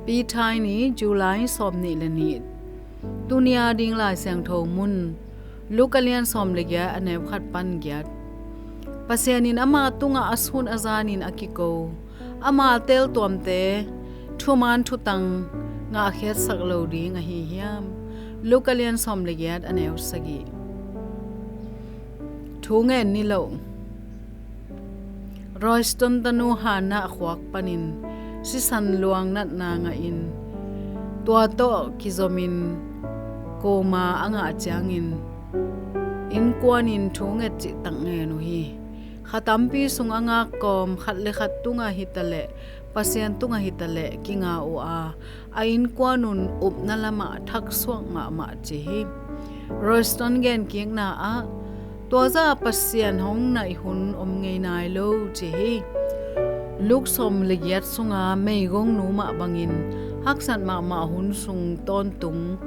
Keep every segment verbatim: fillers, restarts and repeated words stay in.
Pi Thai ni, July sawm nih le nih. Tuni a ding Lai Siangtho mun, Luka lian sawm le giat, a neu khat pan giat. Pasian in ama tungah a sun a zanin a kiko, ama teltuamte thuman thutang ngahkhiatsak lo ding ahi hiam? Luka lian sawm le giat, a neu sagih. Thu ngen niloh. Royston tanu Hannah khuak panin sisan luang natna ngahin, tua tawh kizomin koma a ngah ciangin innkuanin thu nget cihtak ngen uh hi. Kha tampi sung a ngak kawm khat le khat tungah hitaleh, Pasian tungah hitaleh kinga uh a, a innkuan un upna lamah thaksuak mahmah ci hi. Royston genkikna ah, tua zah Pasian hong naih hun om ngei nai lo ci hi. Luke sawm le giat sunga meigongnu mah bangin haksat mahmah hun sung tawntung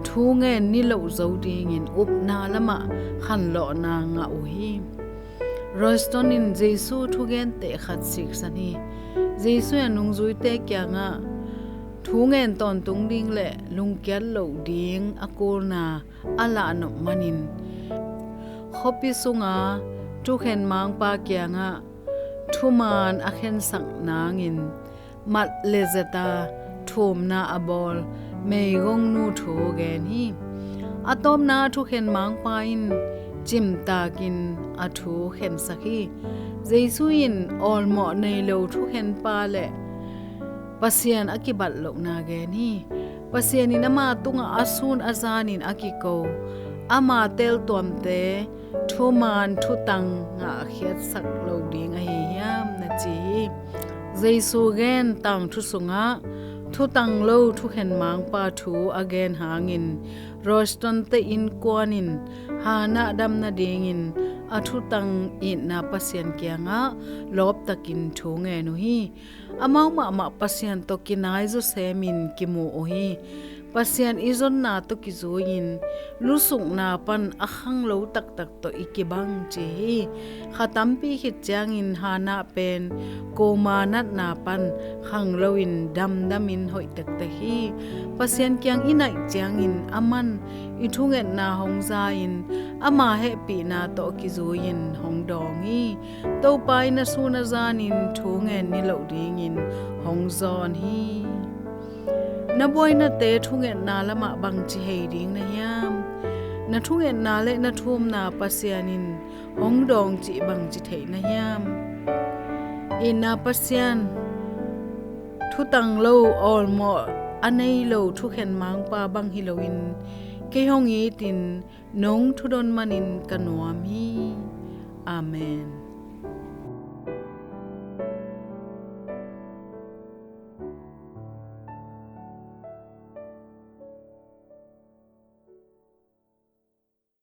thu ngen niloh zo dingin upna lamah khanlawhna ngah uh hi. Royston in Jesu thugente khat siksan hi. Jesu in a nungzuite kiangah thu ngen tawntung ding le lungkiat loh ding a kulna a lahnop manin, khuapi sunga thukhen mangpa kiangah thuman a khensak nangin mat le zeta thumna a bawl meigongnu thu gen hi. A tawpna thukhen mangpa in cimtakin a thu khensak hi. Jesu in awlmawh nei lo thukhenpa le Pasian a kibat lohna gen hi. Pasian in ama tungah a sun a zanin a kiko, ama teltuamte thuman thutang ngahkhiatsak lo ding ahi hiam na ci hi. Jesu gen tangthu sungah thutang lo thukhen mangpa thu a gen hangin Royston te innkuan in Hannah dam nadingin a thutang itna Pasian kiangah lawptakin thu ngen uh hi. Amau mahmah Pasian tawh kinai zawsemin kimu uh hi. Pasian i zonna tawh kizui-in lusukna pan a khanglo taktak tawh i kibang ci hi. Kha tampi khit ciangin Hannah pen koma natna pan khangloin damdamin hoih tektek hi. Pasian kiang i naih ciangin aman i thungetna hong za-in ama hehpihna tawh kizui-in hong dawng hi. Topa in a sun a zanin thu ngen niloh dingin hong zawn hi. Na buainate thungetna lamah bangci hei ding na hiam? Na thungetna le na thumna Pasian in hong dawng cih bangci theih na hiam? Itna Pasian, thutang lo, awlmawh a nei lo thukhen mangpa bang hi loin kei hong itin nong thudon manin ka nuam hi. Amen.